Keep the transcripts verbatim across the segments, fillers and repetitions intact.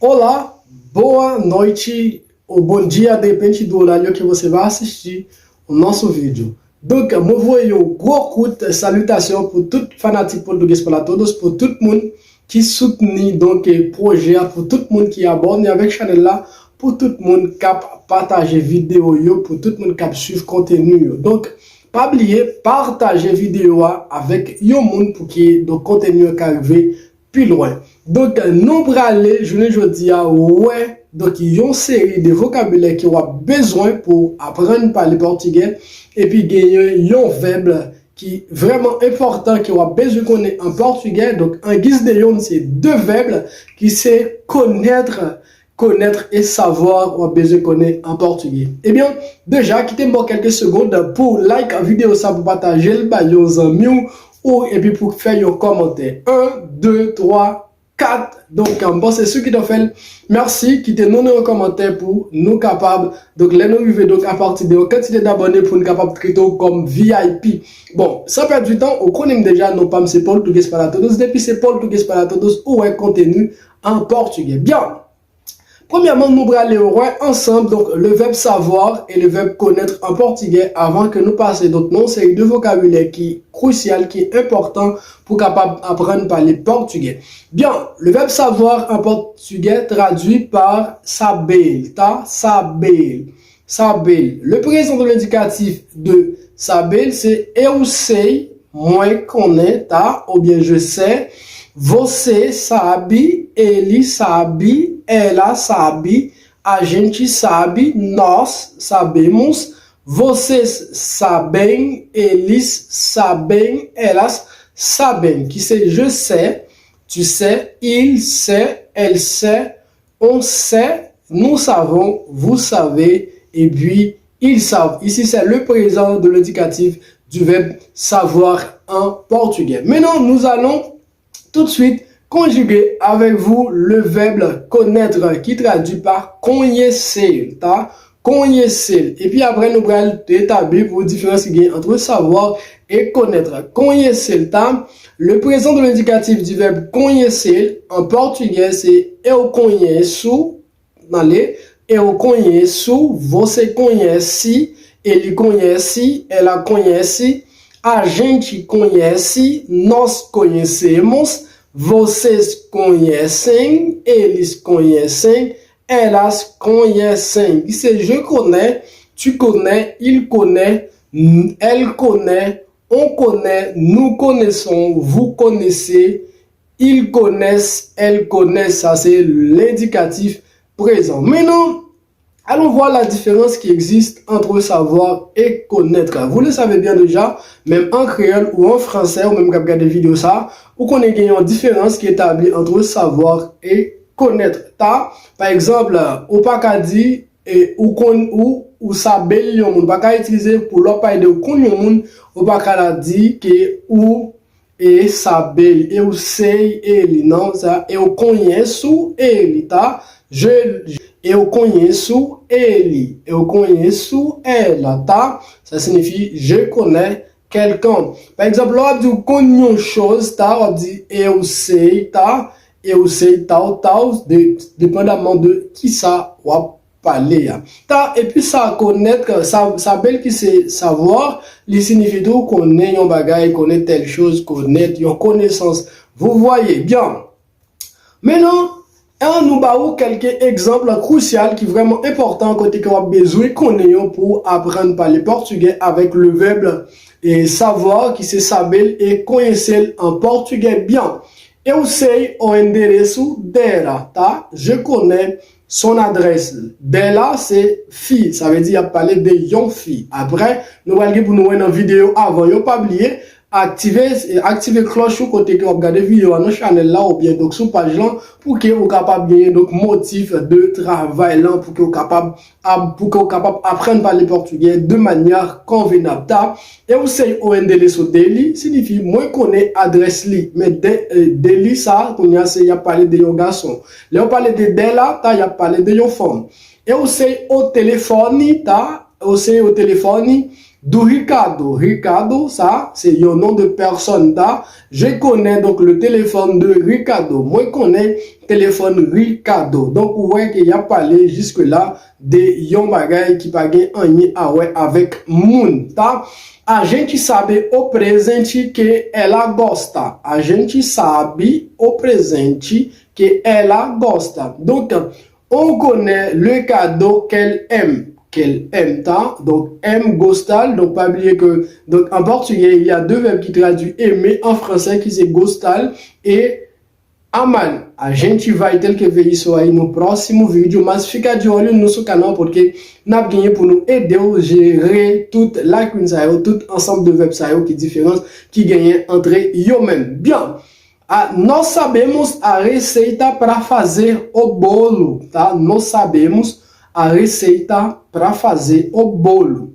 Olá, boa noite, ou bom dia, depende do horário que você vai assistir o nosso vídeo. Donk, mwen voye yon gwo kout salitasyon pou tout fanatik Português para Todos, pou tout moun ki soutni donk pwojè a, pou tout moun ki abòne avèk chanèl la, pou tout moun k ap pataje videyo yo, pou tout moun k ap swiv konteni yo. Donk, pa bliye pataje videyo a avèk yon moun pou ke donk konteni yo ka rive pi lwen. Donk, nou prale jounen jodi a wè donk yon seri de vokabilè ke w ap bezwen pou aprann pale pòtigè, epi genyen yon vèb ki vrèman enpòtan ke w ap bezwen konnen an pòtigè. Donk, an giz de yonn, se de vèb ki se connaître, connaître e savoir w ap bezwen konnen an pòtigè. Ebyen, deja, kite m ba w kèlke segonn pou like videyo sa, pou pataje l bay yon zanmi w, ou epi pou fè yon kòmantè. En, de, twa, kat. Donk, m panse si w kite w fè l, mèsi, kite nou nan yon kòmantè pou nou kapab, donk, lè nou rive, donk, apati de yon kantite dabòne pou nou kapab trete w kòm V I P. Bon, san pèdi tan, ou konnen m deja, non pa m se Português para Todos. Depi se Português para Todos, ou wè konteni an pòtigè. Byen. Premyèman, nou prale wè ansanm, donk, le verbe savoir et le verbe connaître en portugais avan ke nou pase, donk, nan yon seri de vokabilè ki krisyal, ki enpòtan pou kapab aprann pale pòtigè. Byen, le verbe savoir en portugais traduit par saber, tá? Saber. Saber. Le présent de l'indicatif de saber, se eu sei, mwen konnen, tá? Oubyen je sais. Você sabe, ele sabe, ela sabe, a gente sabe, nós sabemos, vocês sabem, eles sabem, elas sabem, ki se je sais, tu sais, il sait, elle sait, on sait, nous savons, vous savez, et puis ils savent. Ici, c'est le présent de l'indicatif du verbe savoir en portugais. Maintenant, nous allons tout de suite conjuguer avec vous le verbe connaître qui traduit par conhecer, tá? Conhecer. Epi apre, nou pral etabli pou diferans ki gen entre savoir et connaître. Conhecer, tá? Le présent de l'indicatif du verbe conhecer en portugais, se eu conheço, ale, eu conheço, você conhece, ele conhece, ela conhece, a gente conhece, nós conhecemos, vocês conhecem, eles conhecem, elas conhecem. Ki se je connais, tu connais, il connaît, elle connaît, on connaît, nous connaissons, vous connaissez, ils connaissent, elles connaissent. Ça, c'est l'indicatif présent. Maintenant, allons voir la différence qui existe entre savoir et connaître. Vous le savez bien déjà, même en créole ou en français, ou menm k ap gade videyo sa, ou konnen gen yon diferans ki etabli entre savoir et connaître. Ta, pa egzanp, ou pa ka di, e, ou konn, ou, ou sabe l yon moun. Ou pa ka itilize pou lè w pale de ou konn yon moun, ou pa ka la di ke ou e sabe l, eu sei ele, não, sa, eu conheço ele, tá? Je, eu conheço ele, eu conheço ela, tá? Ça signifie je connais quelqu'un. Pa egzanp, lè w ap di ou konn yon choz, ta, w ap di eu sei, tá? Eu sei tal, tal, de, depandamman de kisa w ap pale a. Ta, epi sa, connaître, sa, saber ki se savoir, li siyifi tou konnen yon bagay, connaître telle chose, connaître yon konesans. Vous voyez, byen. Maintenant, an nou ba ou kèlke egzanp krisyal ki vrèman enpòtan kote ke w ap bezwen konnen yo pou aprann pale pòtigè avèk le verbe e savoir ki se saber e conhecer an pòtigè byen. Eu sei o endereço dela, tá? Je connais son adresse. Dela se fi, sa vle di y ap pale de yon fi. Apre, nou pral gen pou nou wè nan videyo avan yo. Pa bliye, aktive, aktive klòch ou kote ke w ap gade videyo a nan chanèl la oubyen donk sou paj lan pou ke ou kapab genyen donk motif de travay lan, pou ke w kapab ap, pou ke w kapab aprann pale pòtigè de manyè konvenab. Ta, eu sei o endereço dele siyifi mwen konnen adrès li. Men de, e, dele sa, kounye a se y ap pale de yon gason. Lè yo pale de dela, ta, y ap pale de yon fanm. Eu sei o telefone, ta, Ou se o telefone do Ricardo. Ricardo, sa, se yon non de pèsòn, ta. Je connais donc le téléphone de Ricardo. Mwen konnen telefòn Ricardo. Donk, ou wè ke y ap pale jiske la de yon bagay ki pa gen anyen a wè avèk moun, ta. A gente sabe o presente que ela gosta. A gente sabe o presente que ela gosta. Donk, on connaît le cadeau qu'elle aime. Qu'elle aime, ta. Donk, aime, gostar. Donk, pa bliye ke, donk, an pòtigè, il y a deux verbes qui traduit aimer en français, ki se gostar e amar. A gente vai ter que ver isso aí no próximo vídeo, mas fica de olho no seu canal, porque n ap genyen pou nou ede w jere tout lakinn sa yo, tout ansanm de vèb sa yo ki diferans ki genyen antre yo menm. Byen, a, nós sabemos a receita para fazer o bolo, tá? Nós sabemos a receita para fazer o bolo.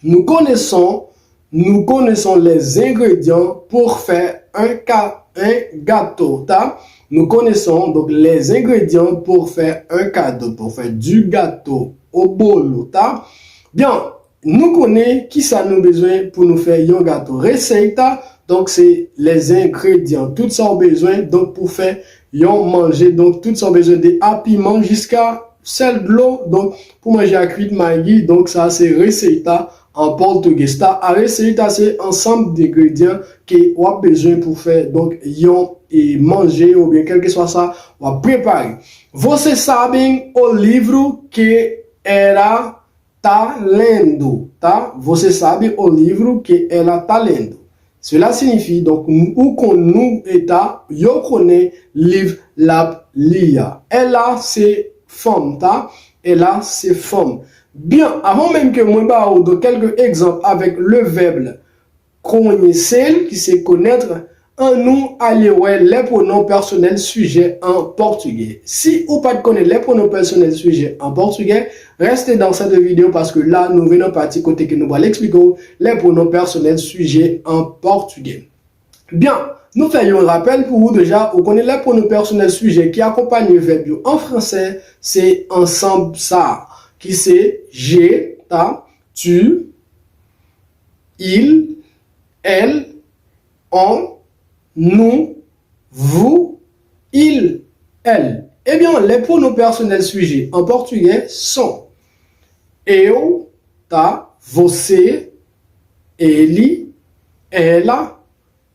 Nous connaissons, nous connaissons les ingrédients pour faire un, ca- un gâteau, tá? Nous connaissons donc les ingrédients pour faire un cadeau, pour faire du gâteau au bolo, tá? Byen, nou konnen kisa nou bezwen pou nou fè yon gato. Receita, donk, se les ingrédients, tout sa w bezwen, donk, pou fè yon manje. Donk, tout sa w bezwen, de a piman jiska sèl, dlo. Donk, pou manje a kwit, Maggi, donk, sa se receita an pòtugè. Ta, a receita se ansanm de engredyan ke w ap bezwen pou fè, donk, yon, e, manje oubyen kèlkeswa sa w ap prepare. Você sabe o livro que ela tá lendo, tá? Você sabe o livro que ela tá lendo. Cela signifie, donk, ou konn nou eta, yo konnen liv l ap li a. Ela se fanm, ta? Ela se fanm. Byen, avan menm ke mwen ba ou, donk, kèlke egzanp avèk le vèb conhecer, ki se connaître, annou ale wè les pronoms personnels sujets en portugais. Si ou pa t konnen les pronoms personnels sujets en portugais, reste dans cette vidéo, paske la, nou vin nan pati kote ke nou pral eksplike w les pronoms personnels sujets en portugais. Byen, nou fè yon rapèl pou ou deja, ou konnen les pronoms personnels sujets ki akonpanye vèb yo an fransè, se ansanm sa, ki se je, ta, tu, il, elle, on, nous, vous, il, elle. Ebyen, les pronoms personnels sujets en portugais sont eu, ta, você, ele, ela,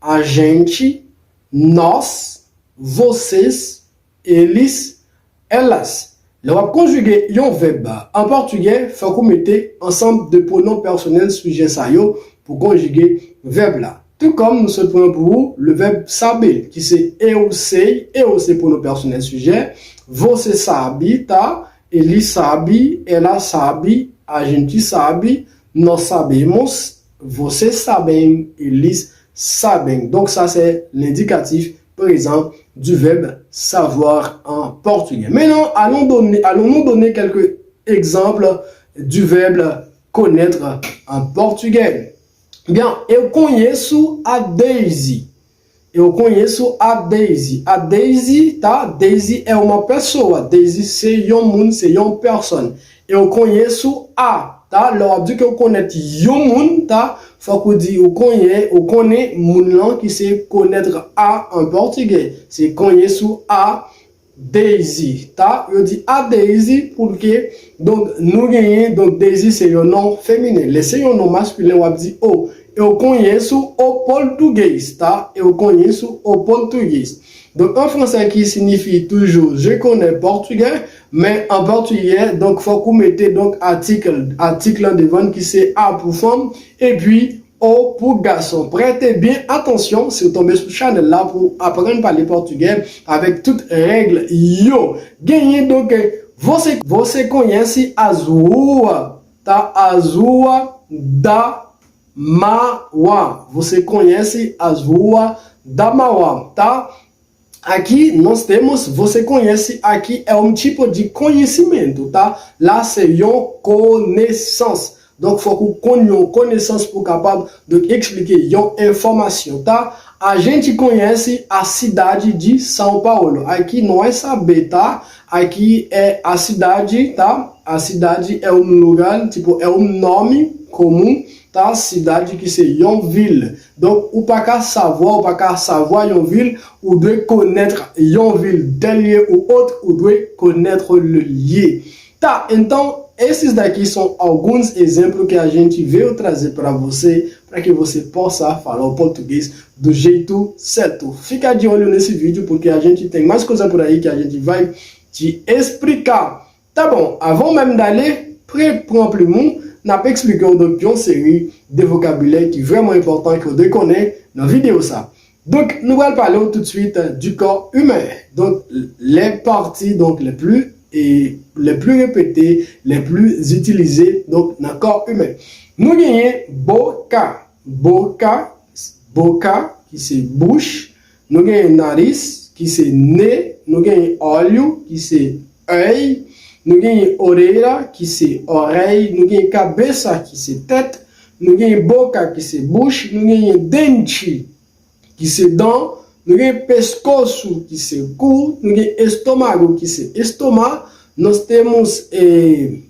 a gente, nós, vocês, eles, elas. Lè w ap konjige yon vèb an pòtugè, fòk ou mete ansanm de pronom pèsonèl sijè sa yo pou konjige vèb la. Tou kòm nou sot pran pou ou le vèb saber, ki se eu sei, eu se pronom pèsonèl sijè, você sabe, tá? Ele sabe, ela sabe, a gente sabe, nós sabemos, vocês sabem, eles sabem. Donc, ça, c'est l'indicatif présent du verbe savoir en portugais. Maintenant, allons donner, allons-nous donner quelques exemples du verbe connaître en portugais. Bem, eu conheço a Daisy. Eu conheço a Daisy. A Daisy, tá? Daisy é uma pessoa. Daisy se yon moun, se yon pèsòn. Eu conheço a, tá? Lè w ap di ke w konèt yon moun, tá? Fòk ou di ou konnen, ou konnen moun lan ki se connaître a an pòtugè. Se conheço a Daisy, tá? Yo di a Daisy pou ke, donk, nou genyen, donk, Daisy se yon non feminen. Lè se yon non maskilen, w ap di o. Eu conheço o português, tá? Eu conheço o português. Donk, an fransè ki siyifi toujou je connais portugais, men an pòtugè, donk, fòk ou mete, donk, atik, atik lan devan ki se a pou fanm, epi o pou gason. Prête bien attention si w tonbe sou chanèl la pou aprann pale pòtugè avèk tout règ yo. Genyen, donk, você, você conhece as ruas, tá? As ruas da Mauá. Você conhece as ruas da Mauá, tá? Aqui nós temos você conhece, aqui é um tipo de conhecimento, tá? La se yon konesans. Donk, fòk ou konn yon konesans pou kapab, donk, eksplike yon enfòmasyon, tá? A gente conhece a cidade de São Paulo. Aqui não é saber, tá? Aqui é a cidade, tá? A cidade é um lugar, tipo, é um nome comum, tá? Cidade ki se yon vil. Donk, ou pa ka savwa, ou pa ka savwa yon vil, ou dwe konèt yon vil, tèl lye ou ot, ou dwe konèt le lieu. Tá, então, esses daqui são alguns exemplos que a gente veio trazer para você, para que você possa falar o português do jeito certo. Fica de olho nesse vídeo, porque a gente tem mais coisa por aí que a gente vai te explicar. Tá bom, avant même d'aller, pre pran plim ou, n ap eksplike w donk yon seri de vokabilè ki vrèman enpòtan ke w dwe konnen nan videyo sa. Donk, nou pral pale w toutswit du corps humain. Donk, les parties, donc, les plus, et les plus répétées, les plus utilisées, donc, nan kò imen. Nou genyen boca, boca, boca, ki se bouch. Nou genyen nariz, ki se ne. Nou genyen olho, ki se œil. Nou genyen orelha, ki se oreille. Nou genyen cabeça, ki se tèt. Nou genyen boca, ki se bouch. Nou genyen dente, ki se dan. Nou gen pescoço, ki se kou. Nou gen estômago, ki se estoma. Nós temos, eh,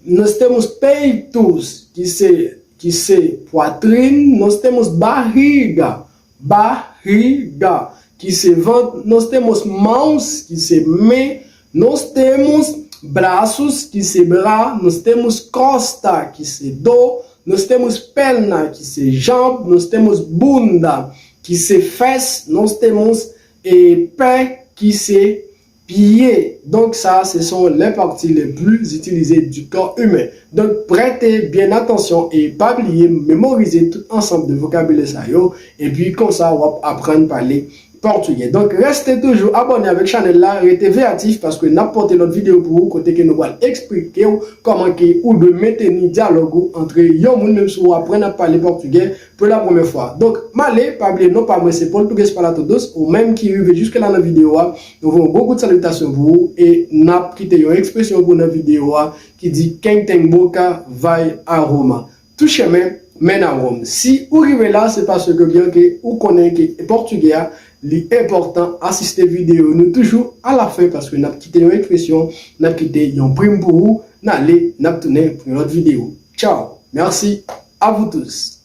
nós temos peitos, ki se, ki se poitrine. Nós temos barriga, barriga, ki se vant. Nós temos mãos, ki se men. Nós temos braços, ki se bra. Nós temos costa, ki se do. Nós temos perna, ki se janb. Nós temos bunda, ki se fès. Nós temos, eh, pé, ki se pye. Donk, sa, ce sont les parties les plus utilisées du corps humain. Donk, prête bien attention et pa bliye memorize tout ansanm de vokabilè sa yo, epi konsa, w ap aprann pale pòtigè. Donk, reste toujou abòne avèk chanèl la, rete veyatif, paske n ap pote lòt videyo pou ou, kote ke nou pral eksplike w kòman ke ou dwe menteni dyalòg ou antre yon moun, menm si w aprann ap pale pòtigè, pour la première fois. Donk, m ale, pa bliye, non pa mwen se Paul Tugues Palato Dos, ou menm ki rive jiske la nan videyo a, nou voye yon gwo kout salitasyon pou ou, e n ap kite yon ekspresyon pou nan videyo a, ki di quem tem boca vai a Roma. Tout chemin mène à Rome. Si ou rive la, se paske byen ke ou konnen ke pòtigè a, li enpòtan, asiste videyo nou toujou a la fen, paske n ap kite yon ekspresyon, n ap kite yon prim pou ou, n ale, n ap tounen pou yon lòt videyo. Ciao. Merci à vous tous.